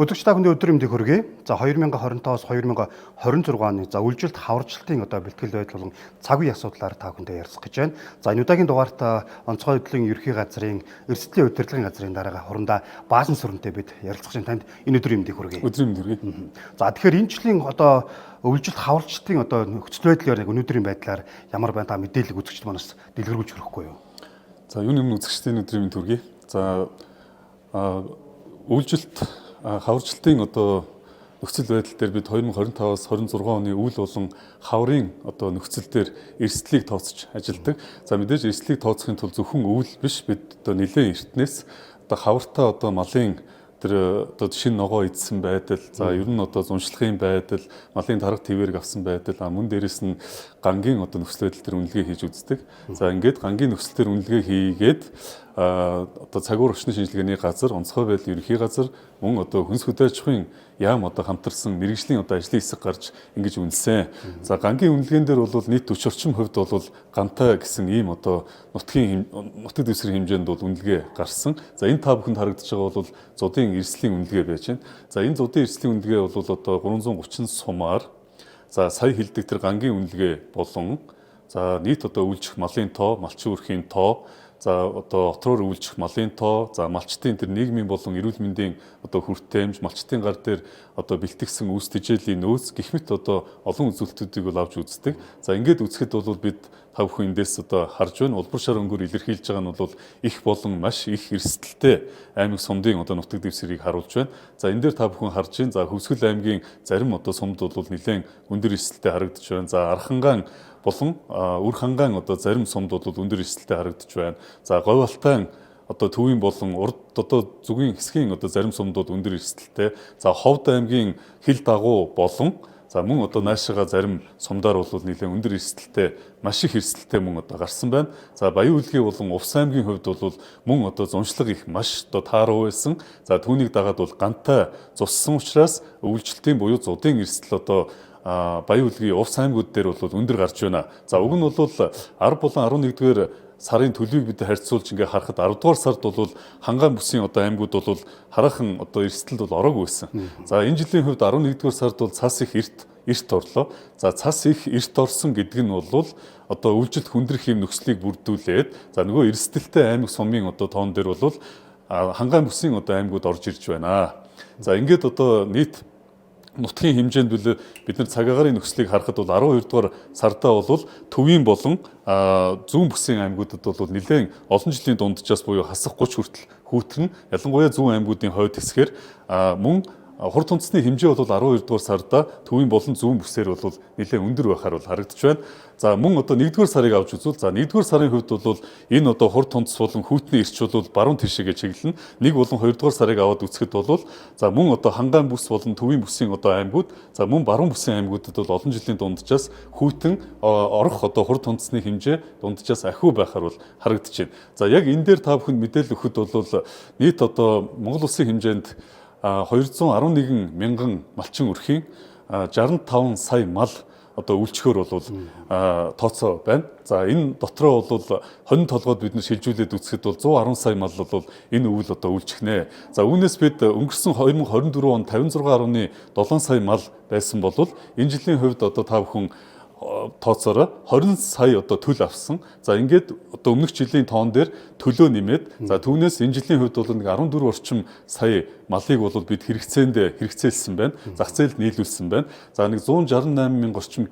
Өдөрч та бүхэнд өдөр мэндийг хүргэе. За 2025-аас 2026 оны за үйлжилт хаварчлалтын одоо бэлтгэл байдал болон цаг үеийн асуудлаар та бүхэндээ ярилцах гэж байна. За энэ удаагийн дугаарт онцгой хөдлийн ерхий газрын эрсдлийн удирдлагын газрын дарга хурандаа Баасан сүрэнтэй бид ярилцах чинь танд энэ өдөр мэндийг хүргэе. Өдрийн мэнд хүргэе. За тэгэхээр энэ жилийн одоо үйлжилт хаварчлалтын одоо нөхцөл байдлаар яг өнөөдрийн байдлаар ямар байна та мэдээлэл үзэгчд манаас дэлгэрүүлж өгөхгүй юу? За юуны өмнө үзэгчдийн өдрийн мэнд хүргэе. За үйлжилт хаварчлалтын одоо нөхцөл байдал дээр бид 2025-аас 26 оны үйл болон хаврын одоо нөхцөл дээр эрсдлийг тооцож ажилладаг. За мэдээж эрсдлийг тооцохын тулд зөвхөн үйл биш, бид одоо нэлээд эртнээс одоо хавартай одоо малын тэр одоо шинэ ногоо идсэн байдал, за ер нь одоо зуншлагын байдал, малын тарга твэрэг авсан байдал, мөн дээрэс нь гангийн одоо нөхцөл байдал дээр үнэлгээ хийж үздэг. За ингээд гангийн нөхцөл дээр үнэлгээ хийгээд одоо цагуур орчны шинжилгээний газар, онцгой байдлын ерөнхий газар, мөн одоо хүнс хөдөө аж ахуйн яам одоо хамтарсан мэргэжлийн одоо ажлын хэсэг гарч ингэж үнэлсэн. За гангийн үнэлгээн дээр бол нийт 40 орчим хувьд бол гантай гэсэн ийм одоо нутгийн нутаг дэвсгэрийн хэмжээнд бол үнэлгээ гарсан. За энэ та бүхэнд харагдаж байгаа бол зудын эрсдлийн үнэлгээ байж байна. За энэ зудын эрсдлийн үнэлгээ бол одоо 330 сумаар за сая хилдэг тэр гангийн үнэлгээ болон за нийт одоо үйлчих малын тоо, малчин өрхийн тоо, за одоо отроор үйлчих малын тоо, за малчдын тэр нийгмийн болон эрүүл мэндийн одоо хүртээмж, малчдын гар дээр одоо бэлтгэсэн үүс тэжээлийн нөөц гэх мэт одоо олон үзүүлэлтүүдийг бол авч үздэг. За ингээд үзэхэд бол бид та бүхэн эндээс одоо харж байна. Улбар шар өнгөөр илэрхийлж байгаа нь бол их болон маш их эрсдэлтэй аймаг сумдын одоо нутаг дэвсгэрийг харуулж байна. За энэ дээр та бүхэн харж байна. За Хөвсгөл аймгийн зарим одоо сумд бол нэлээд өндөр эрсдэлтэй харагдаж байна. За Архангаан болон Үр хангаан одоо зарим сумд бол өндөр эрсдэлтэй харагдаж байна. За Говьалтай одоо төвийн болон урд одоо зүгийн хэсгийн одоо зарим сумдууд өндөр эрсдэлтэй. За Ховд аймгийн хил дагуу болон за мөн одоо наашаага зарим сумдаар бол нэлээд өндөр эрсдэлтэй, маш их эрсдэлтэй мөн одоо гарсан байна. За Баян үлгийн болон Увс аймгийн хувьд бол мөн одоо зуншлага их маш одоо тааруу байсан. За түүнийг дагаад бол гантай зуссан учраас өвлжилтийн буюу зудын эрсдэл одоо Баян үлгийн Увс аймагуд дээр бол өндөр гарч байна. За уг нь бол 10 болон 11-р сарын төлөвийг бид харьцуулж ингээ харахад 10 дугаар сард бол хангаан бүсийн одоо аймагуд бол хараахан одоо эрсдэлд бол ороогүй байсан. За энэ жилийн хувьд 11 дугаар сард бол цас их эрт орлоо. За цас их эрт орсон гэдэг нь бол одоо өвлжилт хүндрэх юм нөхцөлийг бүрдүүлээд за нөгөө эрсдэлтэй аймаг сумын одоо тоон дээр бол хангаан бүсийн одоо аймагуд орж ирж байна. За ингээд одоо нийт нутгийн хэмжээнд бид нар цаг агаарын нөхцөлийг харахад бол 12 дугаар сардаа бол төвийн болон зүүн бүсийн аймагуудад бол нэлээд олон жилийн дунджаас буюу хасах 30 хүртэл хүүтрэн, ялангуяа зүүн аймагуудын хойд хэсгээр, мөн хурд тунцны хэмжээ бол 12 дугаар сарда төвийн болон зүүн бүсээр бол нэлээд өндөр байхаар бол харагдаж байна. За мөн одоо 1-р сарыг авч үзвэл за 1-р сарын хувьд бол энэ одоо хурд тунц болон хүйтний эрч бол баруун тишээгээ чиглэнэ. 1 болон 2-р сарыг аваад үзэхэд бол за мөн одоо хангаан бүс болон төвийн бүсийн одоо аймагуд, за мөн баруун бүсийн аймагуудад бол олон жилийн дунджаас хүйтэн орох одоо хурд тунцны хэмжээ дунджаас ахиу байхаар бол харагдаж байна. За яг энэ дээр та бүхэнд мэдээлэл өгөхөд бол нийт одоо Монгол улсын хэмжээнд 211 мянган малчин өрхийн 65 сая мал одоо үйлчлэхөөр бол тооцоо байна. За энэ дотроо бол хонин толгойд бид нар шилжүүлээд үзэхэд бол 110 сая мал бол энэ өвөл одоо үйлчихнэ. За үүнээс бид өнгөрсөн 2024 он 56.7 сая мал байсан бол энэ жилийн хувьд одоо та бүхэн тооцоороо 20 сая одоо төл авсан. За ингээд одоо өмнөх жилийн тоон дээр төлөө нэмээд за түүнээс энэ жилийн хувьд бол нэг 14 орчим сая малыг бол бид хэрэгцээнд хэрэгцээлсэн байна. Зах зээлд нийлүүлсэн байна. За нэг 168 мянга орчим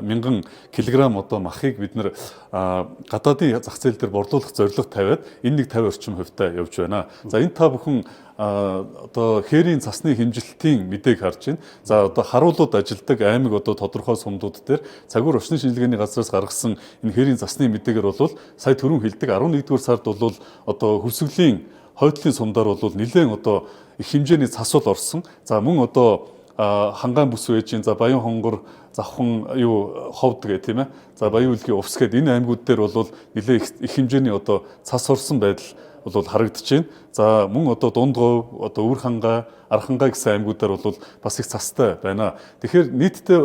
мянган килограмм одоо махыг бид нар гадаадын зах зээл дээр борлуулах зорилго тавиад энэ нэг 50 орчим хувьтай явж байна. За энэ та бүхэн одоо хээрийн цасны хэмжилтийн мэдээг харж байна. За одоо харуулууд ажилдаг аймаг одоо тодорхой сумдууд дээр цагуур орчны шинжилгээний газраас гаргасан энэ хээрийн цасны мэдээгээр бол сая түрүүн хэлдэг 11-р сард бол одоо Хөвсгөлийн хойдлын сумдаар бол нэлээд одоо их хэмжээний цас бол орсон. За мөн одоо хангаан бүс байж гин, за Баян хонгор, Завхан юу Ховд гэх тийм ээ. За Баян үлгийн Увс гээд энэ аймагуд дээр бол нэлээд их хэмжээний одоо цас орсон байдал бол харагдаж байна. За мөн одоо Дундговь, одоо Өвөр хангай, Архангай гэсэн аймагуудаар бол бас их цастай байна. Тэгэхээр нийтдээ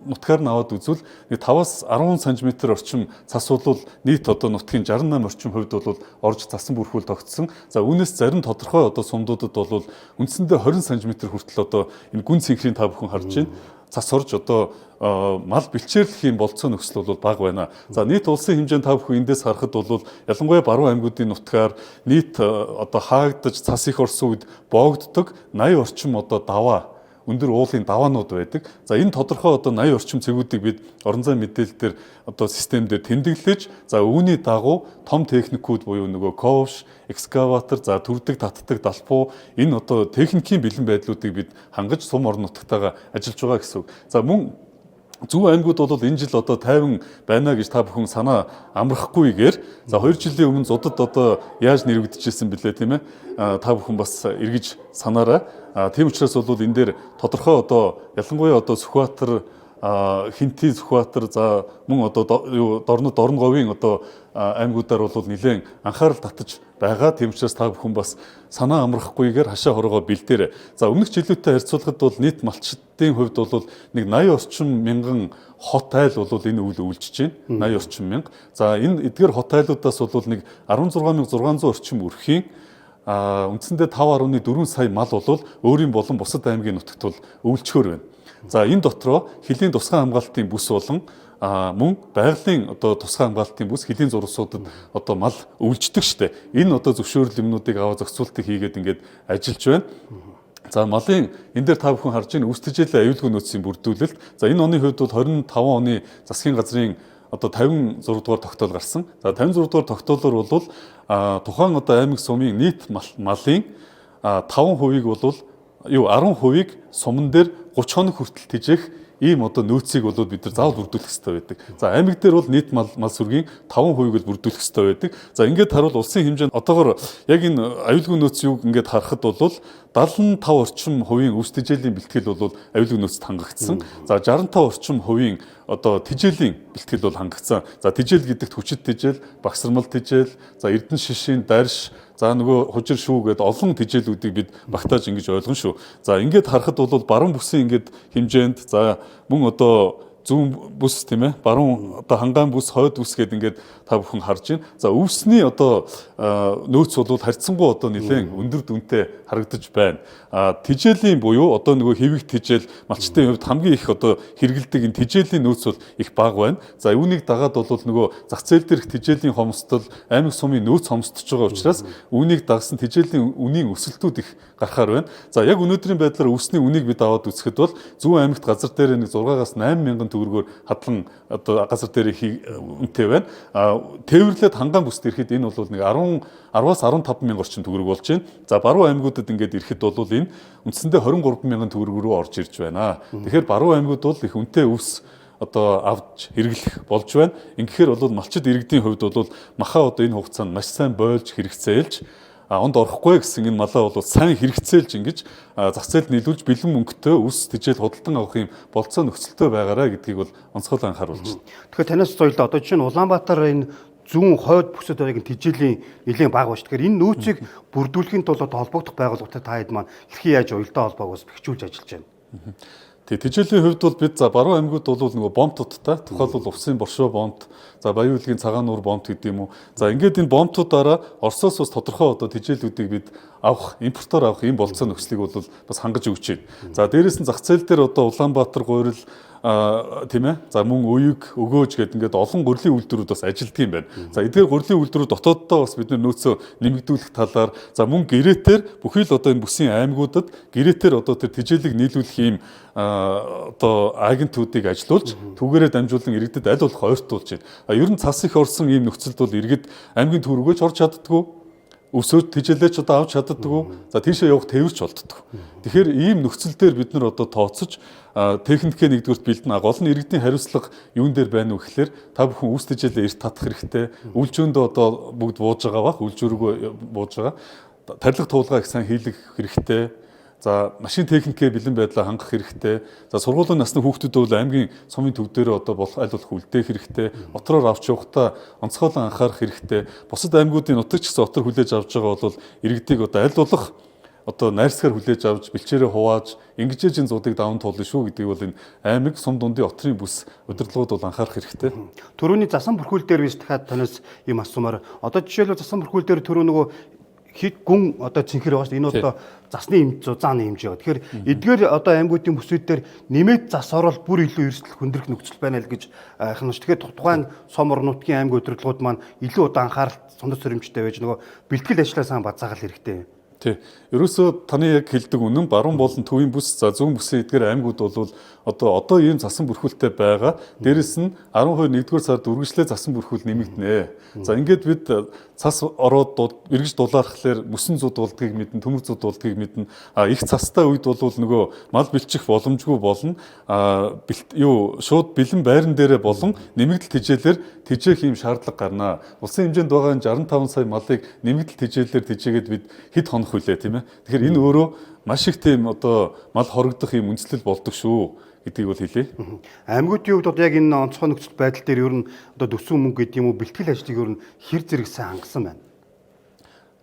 нутгаар нь аваад үзвэл 5-аас 10 см орчим цас бол нийт одоо нутгийн 68 орчим хувьд бол орж цасан бүрхүүл тогтсон. За үүнээс зарим тодорхой одоо сумдуудад бол үндсэндээ 20 см хүртэл одоо энэ гүн цэнхрийн та бүхэн харж байна. Цас орж одоо мал бэлчээрлэх юм болцоо нөхцөл бол бага байна. За нийт улсын хэмжээнд та бүхэн эндээс харахад бол ялангуяа баруун аймагуудын нутгаар нийт одоо хаагдаж цас их орсон үед боогддог 80 орчим одоо даваа өндөр уулын даваанууд байдаг. За энэ тодорхой одоо 80 орчим цэгүүдийг бид орон зайн мэдээлэл дээр одоо систем дээр тэмдэглэж, за үүний дагуу том техникүүд буюу нөгөө ковш, экскаватор, за түрдэг, татдаг, далбуу энэ одоо техникийн бэлэн байдлуудыг бид хангаж сум орон нутгатайгаа ажиллаж байгаа гэсэн үг. За мөн зүүн аймагуд бол энэ жил одоо 50 байна гэж та бүхэн санаа амрахгүйгээр, за 2 жилийн өмнө зудад одоо яаж нэрвэгдэжсэн бэлээ, тийм ээ, та бүхэн бас эргэж санаарай. Тийм учраас бол энэ дээр тодорхой одоо ялангуяа одоо Сүхбаатар, Хинтийн Сүхбаатар, за мөн одоо юу Дорнод, Дорноговын одоо аймагуудаар бол нэлээд анхаарал татаж байгаа. Тийм учраас та бүхэн бас санаа амрахгүйгээр хашаа хорогоо бэлдээрэй. За өмнөх жилүүдтэй харьцуулахад бол нийт малчдын хувьд бол нэг 80 орчим мянган хот айл бол энэ үйл өвлжиж байна. 80 орчим мянга. За энэ эдгээр хот айлуудаас бол нэг 16600 орчим өрхийн үндсэндээ 5.4 сая мал бол өөрийн болон бусад аймгийн нутагт бол өвлжөхөр байна. За энэ дотроо хөлийн тусгай хамгаалтын бүс болон мөн байгалийн одоо тусгай хамгаалтын бүс хөлийн зурсуудад одоо мал өвлждөг штэ. Энэ одоо зөвшөөрөл юмнуудыг аваа зохицуултыг хийгээд ингээд ажиллаж байна. За малын энэ дээр та бүхэн харж байна өвс тэжээлийн аюулгүй нөөцийн бүрдүүлэлт. За энэ оны хувьд бол 25 оны засгийн газрын одоо 56 дугаар тогтоол гарсан. За 56 дугаар тогтоолоор бол тухайн одоо аймаг сумын нийт малын 5%-ийг бол юу 10%-ийг суман дээр 30 хоног хүртэл тэжээх ийм одоо нөөцийг бол бид нар заавал бүрдүүлэх хэрэгтэй байдаг. За аймаг дээр бол нийт мал сүргийн 5%-ийг л бүрдүүлэх хэрэгтэй байдаг. За ингээд харуул улсын хэмжээнд одоогор яг энэ аюулгүй нөөц юуг ингээд харахад бол 75 орчим хувийн өвс тэжээлийн бэлтгэл бол аюулгүй нөөцөд хангагдсан. За 65 орчим хувийн одоо тэжээлийн бэлтгэл бол хангагдсан. За тэжээл гэдэгт хүчит тэжээл, багсармал тэжээл, за эрдэнэ шишийн дарш, за нөгөө хужир шүү гэдээ олон тэжээлүүдийг бид багтааж ингэж ойлгоно шүү. За ингээд харахад бол баруун бүсийн ингээд хэмжээнд за мөн одоо зүүн бүс, тийм ээ, баруун одоо хангаан бүс, хойд бүс гэдэг ингээд та бүхэн харж байна. За өвсний одоо нөөц бол харьцангуй одоо нэлээд өндөр дүнтэй харагдаж байна. Тэжээлийн буюу одоо нөгөө хэвэг тэжээл малчтын хувьд хамгийн их одоо хэрэгэлдэг энэ тэжээлийн нөөц бол их бага байна. За үүнийг дагаад бол нөгөө зах зээл дээрх тэжээлийн хомсдол, аймаг сумын нөөц хомсдож байгаа учраас үүнийг дагсан тэжээлийн үнийн өсөлтүүд их гарахаар байна. За яг өнөөдрийн байдлаар өвсний үнийг бид аваад үзэхэд бол зүүн аймагт газар дээр нэг 6-аас 8 мянган төгрөгөөр хадлан одоо газар дээр үнэтэй байна. Тээвэрлээд хангаан бүст ирэхэд энэ бол нэг 10-аас 15 мянга орчим төгрөг болж байна. За баруун аймагуудад ингээд ирэхэд бол энэ үндсэндээ 23 мянган төгрөг рүү орж ирж байна. Тэгэхээр баруун аймагуд бол их үнэтэй өвс одоо авч хэрэглэх болж байна. Ингэхээр бол малчид иргэдийн хувьд бол махаа одоо энэ хугацаанд маш сайн бойлж хэрэгцээлж онд орохгүй гэсэн энэ малаа бол сайн хэрэгцээлж ингэж зах зээлд нийлүүлж бэлэн мөнгөтэй үс тэжээл худалдан авах юм болцоо нөхцөлтэй байгаарай гэдгийг бол онцгой анхааруулж байна. Тэгэхээр танаас соёлоо одоо жишээ нь Улаанбаатар энэ зүүн хойд бүсэд байгааг тэжээлийн нэлээд бага байна. Тэгэхээр энэ нөөцийг бүрдүүлэхийн тулд одоо холбогдох байгууллагатай та хэд маань хэрхэн яаж уялдаа холбоог бас бэхжүүлж ажиллаж байна? Тэгээ тэжээлийн хувьд бол бид за баруун аймагуд бол нөгөө бомтуудтай, тухайлбал Увсын Боршоо бомт, за Баян үйлгийн Цагаан нуур бомт гэдэг юм уу. За ингээд энэ бомтуудаараа Оросоос бас тодорхой одоо тэжээлүүдийг бид авах, импортоор авах ийм болцоо нөхцөлийг бол бас хангаж өгч байна. За дээрээс нь зах зээл дээр одоо Улаанбаатар гурил, тийм ээ. За мөн уйг, өгөөж гэдэг ингээд олон гурилын үйлдвэрүүд бас ажилтдаг юм байна. За эдгээр гурилын үйлдвэрүүд дотооддоо бас бид нөөцөө нэмэгдүүлэх талаар, за мөн гэрэтээр бүхий л одоо энэ бүсийн аймагуудад гэрэтээр одоо тэр тэжээлийг нийлүүлэх ийм одоо агентуудыг ажилуулж түүгээрээ дамжуулан иргэдэд аль болох ойртуулж байна. А ер нь цас их орсон ийм нөхцөлд бол иргэд аймгийн төврөгөөч орж чаддаггүй, өвсөөд тэжээлээч одоо авч чаддаггүй. За тийшээ явах тээвэрч болддоггүй. Тэгэхээр ийм нөхцөл дээр бид нар одоо тооцож техникээ нэгдүгüрт бэлдэнэ. Гол нь иргэдийн хариуцлага юун дээр байна вэ гэхлээр та бүхэн үүс тэжээлээ эрт татах хэрэгтэй. Үлжөөндөө одоо бүгд бууж байгаа бах, үлжөөргөө бууж байгаа. Тарилга туулгаа их сайн хийлгэх хэрэгтэй. За машин техникээ бэлэн байдлаа хангах хэрэгтэй. За сургуулийн насны хүүхдүүд бол аймгийн сумын төв дээр одоо болох аль болох үлдээх хэрэгтэй. Отроор авч явахдаа онцгойлон анхаарах хэрэгтэй. Бусад аймагуудын нутагч гэсэн отор хүлээж авч байгаа бол иргэдийг одоо аль болох одоо найрсгаар хүлээж авч бэлчээрээ хувааж ингэж ээж энэ зуудыг даван туулна шүү гэдгийг бол энэ аймаг сум дундын отрын бүс удирдлагууд бол анхаарах хэрэгтэй. Төрөүний засан бүрхүүл дээр биш дахиад танаас юм асуумаар. Одоо жишээлбэл засан бүрхүүл дээр төрөө нөгөө хэд гүн одоо цэнхэр байгаа шүү дээ. Энэ одоо засны юм зузааны хэмжээ. Тэгэхээр эдгээр одоо аймагуудын бүсүүд дээр нэмээд зас орол бүр илүү эрсдэл хүндрэх нөхцөл байна л гэж хайхна ш. Тэгэхээр тухайн сум орон нутгийн аймаг удирдлагууд маань илүү одоо анхаарал сундас сөрөмжтэй байж нөгөө бэлтгэл ажлаа сайн базаагаад хэрэгтэй. Тий. Ерөөсөө таны яг хэлдэг үнэн баруун болон төвийн бүс, за зүүн бүсийн эдгээр аймагуд бол одоо ийм засан бүрхүүлтэй байгаа. Дээрэс нь 12 1-р сард үргэлжлээ засан бүрхүүл нэмэгдэнэ. За ингээд бид цас ороод эргэж дулаархлаар мөсөн зуд болдгийг мэднэ, төмөр зуд болдгийг мэднэ. А их цастай үед бол нөгөө мал бэлчих боломжгүй болно. А юу шууд бэлэн байран дээрээ болон нэмэгдэл тэжээлээр тэжээх ийм шаардлага гарна. Улсын хэмжээнд байгаа энэ 65 сая малыг нэмэгдэл тэжээлээр тэжээгээд бид хэд хонох вүлээ тийм ээ. Тэгэхээр энэ өөрөө маш их тийм одоо мал хорогдох юм үндэслэл болдог шүү гэдгийг бол хэлье. Аймагуудын хувьд одоо яг энэ онцгой нөхцөл байдал дээр ер нь одоо төсвөн мөнгө гэдэг юм уу бэлтгэл ажлыг ер нь хэр зэрэг сайн хангасан байна?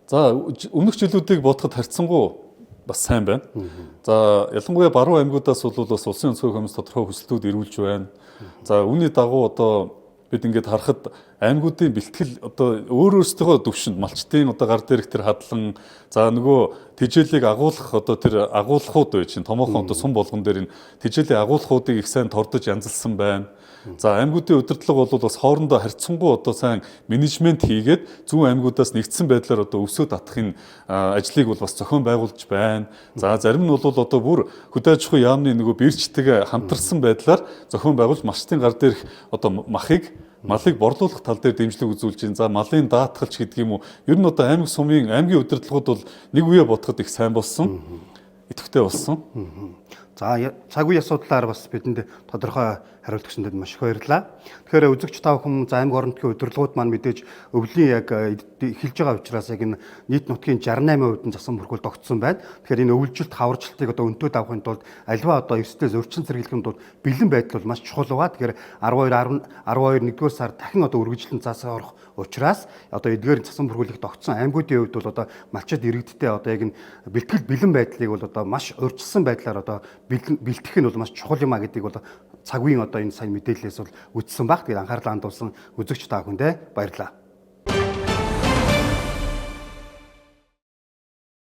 За өмнөх жилүүдийг бодоход харьцангуй бас сайн байна. За ялангуяа баруун аймагудаас бол бас улсын онцгой комисс тодорхой хүсэлтүүд ирүүлж байна. За үүний дагуу одоо бид ингээд харахад аймагуудын бэлтгэл одоо өөр өөрсдийнхөө төвшөнд малчдын одоо гар дээрх тэр хадлан за нөгөө тэжээлийг агуулах одоо тэр агуулхууд байж чинь томоохон одоо сум болгон дээр энэ тэжээлийн агуулхуудыг их сайн тордож янзалсан байна. За аймагуудын удирдлага бол бас хоорондоо харьцангуй одоо сайн менежмент хийгээд зүүн аймагудаас нэгдсэн байдлаар одоо өвсөө татах энэ ажлыг бол бас зохион байгуулж байна. За зарим нь бол одоо бүр хөдөө аж ахуйн яамны нөгөө биржтэйгээ хамтарсан байдлаар зохион байгуулж малчдын гар дээрх одоо махыг малыг борлуулах тал дээр дэмжлэг үзүүлж байна. За малын даатгалч гэдэг юм уу. Ер нь одоо аймаг сумын аймгийн удирдлагууд бол нэг үе бодоход их сайн болсон. Идэвхтэй болсон. За цаг үе асуудлаар бас бидэнд тодорхой хариулт өгсөндөд маш их баярлалаа. Тэгэхээр үзэгч та бүхэн за аймаг орон нутгийн удирдлагууд маань мэдээж өвлийн яг эхэлж байгаа учраас яг энэ нийт нутгийн 68% нь засан бүрхүүл тогтсон байна. Тэгэхээр энэ өвлжилт хаваржилтыг одоо өнтөөд авахын тулд альва одоо эрсдэлээс урьдчилан сэргийлэхийн тулд бэлэн байдал бол маш чухал байгаа. Тэгэхээр 12 10 12 1-р сар дахин одоо үргэлжлэн цаас орох учраас одоо эдгээр засан бүрхүүлэх тогтсон аймагуудын хувьд бол одоо малчид иргэдтэй одоо яг энэ бэлтгэл бэлэн байдлыг бол одоо маш урьдчилсан байдлаар одоо бэлтгэх нь бол маш чухал юм а гэдгийг бол цаг үеийн одоо энэ сайн мэдээллээс бол үздсэн баг. Тэгээд анхаарлаа хандуулсан үзэгч та бүхэндээ баярлалаа.